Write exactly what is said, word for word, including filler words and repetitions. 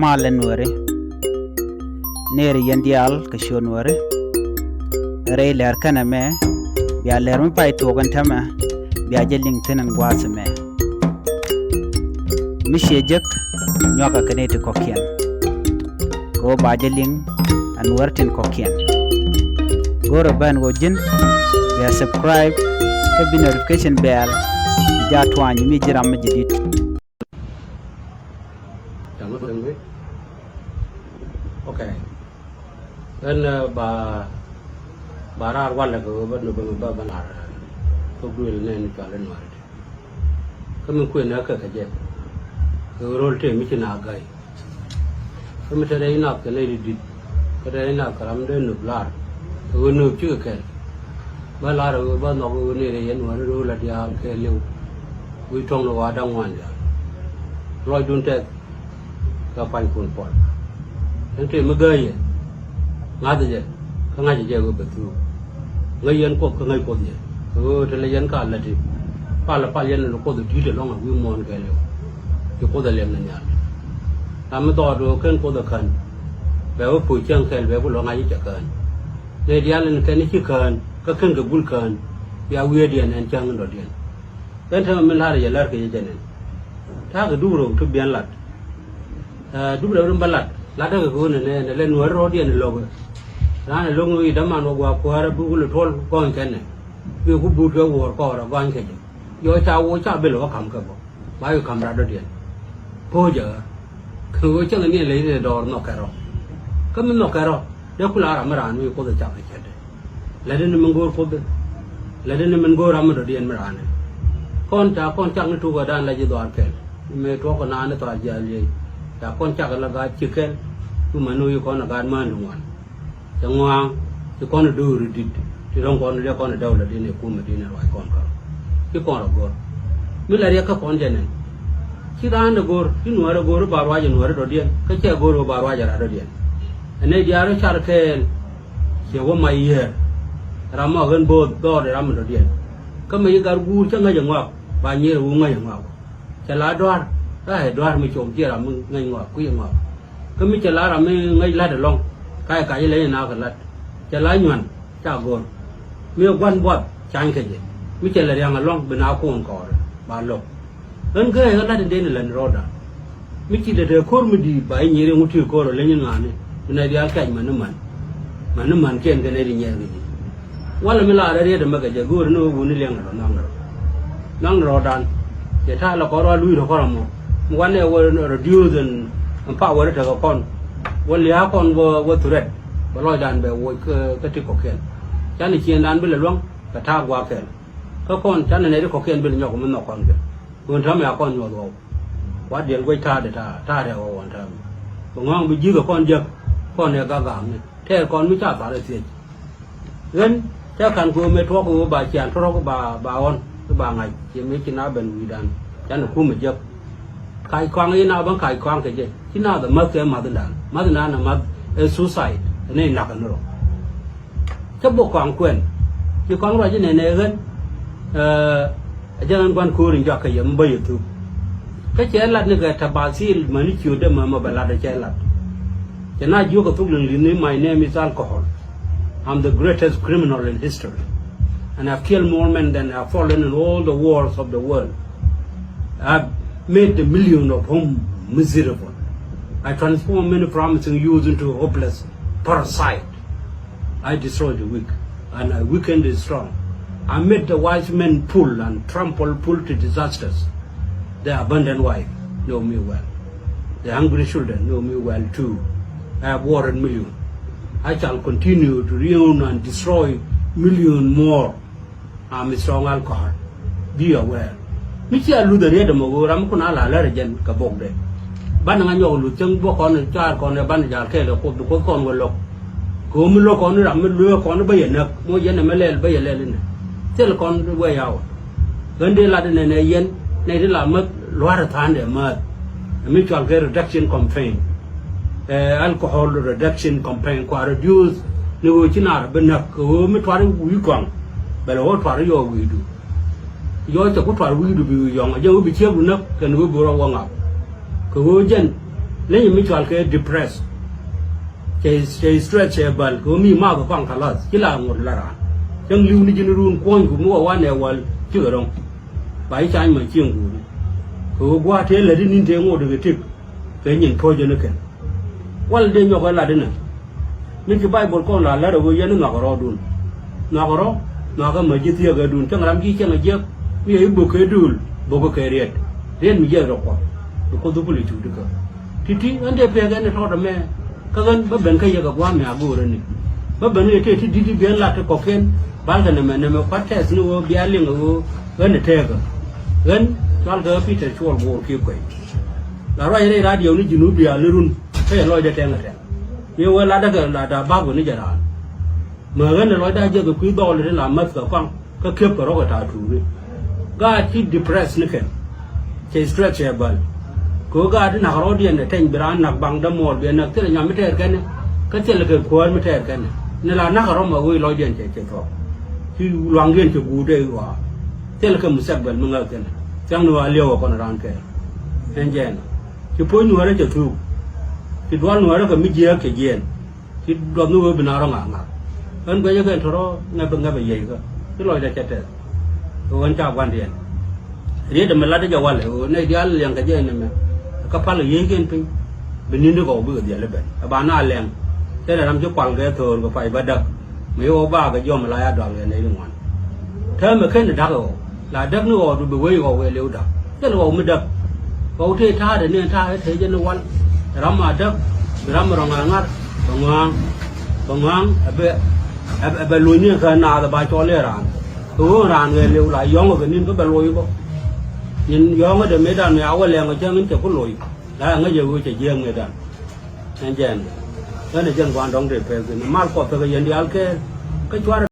Malɛ Nuääri. Nɛɛri yɛn diaal kɛ ciöt Nuääri. Rɛy lɛr kɛnɛ mɛ, bia lɛr mi pay tuɔɔk ɛn täämɛ, bia jɛ liŋ thi̱n ɛn gua̱a̱th ɛmɛ. Mi ciɛ jek, nyuakɛ kɛ nɛy ti kɔ̱kiɛn. Kɛ ɣöö ba jɛ liŋ ɛ Nuäär tin kɔ̱kiɛn. Go̱rɛ ben ɣöö ji̱n bia subscribe kä bi notification bell bi jaa tuany mi ji̱ ram mi ji̱ di̱t. Tama tɛmɛ. Okay. Ɣän, eh, ba, ba raar walɛ kɛ ɣöö bä nöbä mɛ bä bä lar, eh, thok duël nɛn cual in Nuääri ti. Kä min kuënɛ kɛ kɛ jɛ. Kɛ ɣöö ro̱l tëë mi ci na ga̱y. Kä mi te rɛy nath kɛ nɛy ti di̱t. Kä te rɛy nath kɛ ram dee nöp lar. Kɛ ɣöö nöp cikɛ kɛl. Bä lar ɛ ɣöö bä nhɔk ɣöö nɛy rɛy yɛn Nuääri ro̱l a diaal kɛɛliw. Wi̱i̱ tuɔ̱ŋ ni ɣɔaa da̱ŋ ŋuan diaal. Lɔcdun tɛth. Kɛ kuanykun puɔl. Ɛn tëë mi gääyɛ, ŋa̱thɛ jɛ, kä ŋa̱cɛ jɛ ɣöö bɛ thuuk. Ŋäc yɛn Kuoth kä ŋäc Kuoth yɛ. Kɛ ɣöö te lɛ yɛn ka läti. Palɛ pal yɛn ni Kuoth ɛ di̱t ɛlɔ̱ŋ ɛ wi̱i̱ muɔ̱ɔ̱n kɛɛliw. Ci Kuoth ɛ liɛm ni nhial. Ram mi dhɔɔd ɣöö ken Kuoth ɛ kään. Bɛ wä puc cäŋ kɛl bɛ ku lɔ ŋa̱c i̱ cɛ kään. Nɛy diaal ɛn kɛn i̱ ci kään, kä ken kɛ gul kään. Bia wi̱i̱diɛn ɛn cäŋ in dɔ̱diɛn. Ɣän täämɛ min la̱rä jɛ la̱rkɛ jɛ jɛn ɛn. Ta̱a̱ kɛ dup rɛw ti biɛn lat. Ɛ, dup rɛw rin bä lat. Latdä kɛ kɛ ɣöö nɛnɛ, nɛ lɛ Nuääri rɔ̱diɛn lo̱kɛ. Raan ɛ lo̱k ni wi̱i̱ däman wä gua̱a̱k kuäärä buk lɛ tuɔl gɔny kɛnɛ. Bik ku but kɛ wuɔ̱ɔ̱r kɔɔrä gɔny kɛ jɛ. Yɔ ca wä ca bil wä ka̱m kɛ bä. Ba yɔ ka̱m rat dɔ̱diɛn. Po̱o̱cä ɣä. Kɛ ɣöö cäŋɛ ni ɛ ley ni dɔɔr nhɔk kɛ rɔ. Kä mi nhɔk kɛ rɔ. Dee ku la ram mi raan mi Kuoth ɛ cak kɛ cɛtdɛ. Lätdɛ ni min go̱o̱r Kuoth. Lätdɛ ni min go̱o̱r ram mi dɔ̱diɛn mi raan ɛ. Kɔn ca kɔn cak ni tukä dan la ji̱ dhɔaar kɛl. Mëë tuɔɔk kɛ naan ni thɔaar jiaal yiëë. Ca kɔn cak la gaat ci kɛl. Cu män ni wi̱i̱ kɔn a gaat mään ti ŋuan. Cɛ ŋua̱a̱ŋ ci kɔn a do̱o̱ri di̱t. Ti ro̱ŋ kɔn liɛ kɔn a däw la di̱n ɛ kumɛ di̱n ɛ ruac kɔn kä. Ci kɔn rɔ go̱r. Mi la riɛk kä kɔn jɛ nɛn. Ci raan ɛ go̱r, ci Nuäär ɛ go̱r i̱ ba ruac ɛ Nuäär i̱ dɔ̱diɛn. Kä cɛ go̱r i̱ ba ruac ɛ rat dɔ̱diɛn. Ɛ nɛy diaal rɔ car kɛɛl. Ciɛ wä mac yiëër. Ram mɔ ɣän bo̱o̱th dhɔɔr i̱ ram mi dɔ̱diɛn. Kä mi ci gat guur cä ŋäc ɛ ŋɔak, ba nyier ɛ wu ŋäc ɛ ŋɔak. Cɛ la dua̱r, ɛ dua̱r mi com ciɛ ram mi ŋäc ŋɔak, kui̱ ɛ ŋɔak. Kä mi cɛ la ram mi ŋäc la̱t ɛlɔ̱ŋ, ka jɛ kac ilɛ ni naak kɛ la̱t. Cɛ la nyuan, ca go̱r. Mi ɛ gua̱n buɔth, cany kɛ jɛ. Mi cɛ lɛ ria̱ŋ ɛlɔ̱ŋ, bi na kuɔn kɔɔrɛ, ba lo̱k. Ɣän gääy ɣä la̱t in den ilɛn rɔɔda. Mi ci dee te ko̱r mi di̱i̱t ba i̱ nyier in wä ti ko̱r ɔ leny in ŋa̱a̱ni. Bi nɛy diaal kɛc män ni män. Män ni män kiɛn kɛ nɛy ti nyiɛɛk kɛ ji̱. Walɛ mi laarɛ riet ɛmɛ kɛ jɛ go̱o̱ri ni wä wuni liɛŋ ni rɔ nhɔakni rɔ. Nhɔakni rɔɔdan. Cɛ ta̱a̱ lɛ kɔn rɔ a luc rɔ kɔn rɔ mɔ. Mi wanɛ wä reduce in, in power tekɛ kɔn. Wä lia̱a̱ kɔn wä, wä threat. Bɛ lɔcdan bɛ woc kä, kä ti kɔ̱kiɛn. Canɛ ciëŋdan bi lɛ luäŋ kɛ ta̱a̱ gua̱a̱k kɛl. Kä kɔn canɛ nɛy ti kɔ̱kiɛn bi lɛ nyɔk mi nhɔk kɔn kɛ. Ɣöö täämɛ a kɔn nyuɔth ɣɔw. Wa diɛl guec ta̱a̱dɛ ta̱a̱, ta̱a̱dɛ ɣɔw ɣɔn täämɛ. Kɛ ŋɔ̱a̱ŋ bi ji̱thɛ kɔn jek, kɔn ɛ gak gak ni. Tɛɛr kɔn mi ca thar ɛ thiec. Ɣän, cä ka̱n kɛ ɣöö mëë tuɔɔk kɛ ɣöö ba cian tuɔ̱rɔ̱k ba, ba ɣɔn, ba ŋa̱c, ciɛ mëë ci na ben wi̱i̱dan. Canɛ kumɛ jek. Ka̱c kɔaŋ in a ben ka̱c kɔaŋ kɛ jɛ. Ci na dhɛ ma̱th kɛ ma̱th indan. Ma̱th indan ɛ ma̱th ɛ suicide. Ɛ nɛy nak ɛ ni rɔ. Cä bok kɔaŋ kuɛn. Ci kɔaŋ ruac inɛnɛ ɣän, ɛ, ɛ jɛn ɣän gua̱n ko̱o̱r in jɔak kɛ yɛ mi bä yɛ thuk. Kä cɛ lat ni kɛ tabathil mäni ciötdä mɛ mɛ bɛ lat ɛ cɛ lat. Cɛ na jiök kɛ thuk liŋ li̱th ni, my name is alcohol. I'm the greatest criminal in history. And I've killed more men than have fallen in all the wars of the world. I've made the million of home miserable. I transform many promising youth into hopeless parasite. I destroy the weak, and I weaken the strong. I made the wise men fool and trample fool to disasters. The abandoned wife know me well. The hungry children know me well too. I have warred million. I shall continue to ruin and destroy million more. I'm a strong alcohol. Be aware. Mi cia luth a riet ɛmɔ ɣöö ram mi kun a la lär ɛ jɛn kɛ bokdɛ. Banɛ ŋa nyɔk luth cäŋ bä kɔn caar kɔn ɛ banɛ ja̱a̱l kɛɛl ɛ Kuoth, bi Kuoth kɔn wä lo̱k. Kɛ ɣöö mi lo̱k kɔn ram mi lueek kɔn bä yɛ näk, mi wä yɛn ɛmɛ lɛl bä yɛ lɛl inɛ. Thil kɔn wä yaw. Ɣän dee lat inɛnɛ yɛn nɛy ti la mäth lua̱r ɛ tha̱a̱ndɛ määth. Ɛ mi cɔal kɛ reduction campaign. Ɛ, alcohol reduction campaign kua reduce ni ɣöö ci naar bi näk kɛ ɣöö mi tuar wi̱i̱ kɔaŋ. Bɛ lɛ ɣöö tuar yɔɔ wi̱i̱du. Yɔɔ cɛ ku tuar wi̱i̱du bi wi̱i̱ yɔ̱ŋ a jɛ ɣöö bi ciekdu näk kɛn ɣöö bi rɔ wä ŋak. Kɛ ɣöö jɛn Leny mi cual kɛ depressed. Cɛ, cɛ stress, cɛ bäl kɛ ɣöö mi math kɛ kɔaŋ kalath, ci la ŋot la raan. Cäŋ li̱w ni ji̱n run kuɔ̱nyku mi wä wanɛ wäl cikɛ ro̱ŋ. Ba ci cany ma cieŋ guuri. Kɛ ɣöö gua̱a̱th tëë lätdi ni̱n tëë ŋot kɛ tëk kɛ nyin puɔ̱cä ni kɛn. Wal dee nyɔk ɛ lat inɛ. Min ci Baibol kɔn la lät ɛ ɣöö yɛn ni nhɔakɛ rɔɔdun. Nhɔakɛ rɔ̱, nhɔakɛ mäc ji̱ thiäkädun. Cäŋ ram ji̱ cäŋ ɛ jiäk, mi ɛ i̱ bök kɛ duël, bök kɛ riɛt. Riɛt mi jiɛk rɔ kuɔth, bi Kuoth dhukul i̱ cu ti kä. Ti̱ti̱ ɣän dee pek ɛn ɛ tɔɔt ɛmɛ, kä ɣän bä ben kä yɛ kɛ gua̱a̱th mi a go̱o̱rä ni. Bä ben yɛ tëë ti di̱t i̱ bi ɣän lat ti kɔ̱kiɛn, balkɛ nɛmɛ, nɛmɛ kua̱t tɛth ni ɣöö bia liŋ ɛ ɣöö ɣän ɛ tëëkä. Ɣän cɔalkɛ Peter Cuɔl Bo̱o̱r kiɛ kuec. La ruac rɛy radio ni Junubia ni run, kä yɛ lɔcdɛ tɛŋ ɛ tɛŋ. Yɛ wee latdä kɛ latdä bak wä ni jɛ raan. Mä ɣän ɛ lɔcdä jiɛth kɛ kui̱ dhɔɔl ti la mäth kɛ kɔaŋ, kä kiɛp kɛ rɔ̱ kɛ ta̱a̱ tuuri. Gaat ci depressed ni kɛn. Cɛ stress cɛ bäl. Kɛ ɣöö gaat ti nak rɔ̱diɛn ɛ tɛny bi raan nak baŋ dämuɔɔr bi ɛ näk thilɛ nyam mi tɛɛr kɛn ɛ. Kä thilɛ kɛ kuäär mi tɛɛr kɛn ɛ. Ni la nak rɔ̱ ma ɣöö lɔcdiɛn cɛ cɛ thuɔ̱k. Ci luaŋdiɛn cɛ guut ɛ ɣɔaa. Thilɛ kɛ mustakbal mi ŋäth kɛn ɛ. Thia̱ŋ ni ɣɔaa liɛw ɛ kɔn raan kɛɛl. Ɛn jɛɛn. Ci puɔ̱ny nuäärä cɛ thuuk. Ci dual nuäärä kɛ mi jiääk cɛ jiɛɛn. Ci duɔth ni wee bi na rɔ ŋa̱a̱ŋ ŋa̱a̱ŋ. Ɣän guɛcä kɛn tɔ̱rɔ ŋäpɛ ŋäpɛ yiëëkä. Ci lɔcdä cɛ tɛth. Kɛ ɣän ca gua̱ndiɛn. Riet ɛmɛ lat jɛ walɛ ɣöö nɛy diaal liɛŋ kɛ jɛ ɛn ɛmɛ. Kä pal kɛ yiëëkiɛn piny. Bi ni̱n ti kɔw bikɛ dhiɛl i̱ ben ɛ ba na lɛŋ. Thilɛ ram ci kual kɛ tho̱o̱l kɛ pay bä däk. Mi ɣɔw ba kɛ jiɔm la ya dual kɛ nɛy ti ŋuan. Täämɛ ken da̱k ɣɔw. La däk ni ɣɔw du bi wec ɣɔw kɛ liw da̱k. Thil ɣɔw mi däk. Ɣɔw tëë ta̱a̱ te ni ta̱a̱ te jɛ ni wal. Ram a däk. Bi ram mi rɔ ŋa̱r ŋa̱r. Bɛ ŋɔ̱a̱ŋ. Bɛ ŋɔ̱a̱ŋ. Ɛ bɛ, ɛ bɛ, ɛ bɛ luny ni kä naath ɛ ba cɔl i̱ raan. Kɛ ɣöö raan kɛ liw la yɔ̱ŋ kɛ ni̱n kä bɛ loc bä. Nyin yɔ̱ŋ ɛ dee mëëdan mi a wä lɛŋ ɛ cäŋ in cɛ ku loc. La ɛ ŋäc ɛ ɣöö cɛ jiääk mëëdan. Ɛn jɛn. Ɣän ɛ jɛn gua̱a̱n dɔ̱ŋ tëë pɛth thi̱n mal kuɔth thäk ɛ yɛn diaal kɛɛl. Kä cuarɛ